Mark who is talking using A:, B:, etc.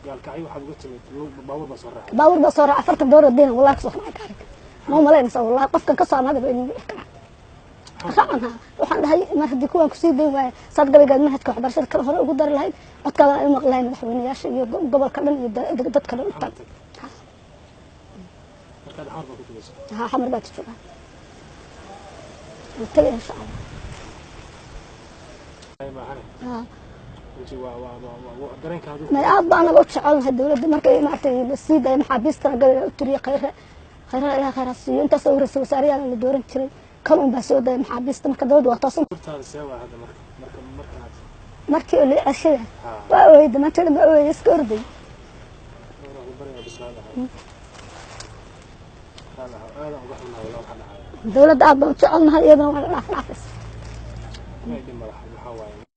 A: Gaalkacyo waxaad uga timid baabuur baa soo raacay?
B: Baabuur baa soo raacay, 40 doolar deena wallahi kasoo raacay gaariga. Ma umalaynaysa wallahi, qofkan kasoo amaadaba inuu wici karaa racan. Ha, waxaan dhahay mar haddii kuwaan kusii dayn waaya, saad gabaygaad manhajka waxbarashada kale hore ugu dari lahayd, codkaadana ay u maqli lahayd madaxweyneyaasha iyo gobolka dhan iyo dadka dhan u tag.
A: Markaad Xamar baa ku tegaysa?
B: Ha, Xamar baad joogaa, waan tagay insha Allah.
A: Maahane.
B: Ha.
A: Runtii waa dareenkaadu.
B: May, aad baan anaga u jecelnahay dowladda. Markay maaragtay la sii daaya maxaabiistana gabayga u tiriye Khayre, Khayraha Ilaah khayr ha siiyo. Intaasoo ra'iisul wasaarayaal la dooran jiray, kan un baa soo daaya maxaabiista. Marka dowladda waa toosan.
A: Hortaada see waa hadda marka markaad
B: Markii oo la ceshada
A: Ha.
B: waa ooyey, damaanteeda ma ooyey, iska orday.
A: Waan ku baryaa, bislaadahay, aadaan uga xunnahay walaa waxa dhacaya.
B: Dowladda aad baan u jecelnahay, iyadana waa dhaaf dhaafaysa.
A: Inay dhib madax waxaa waaye.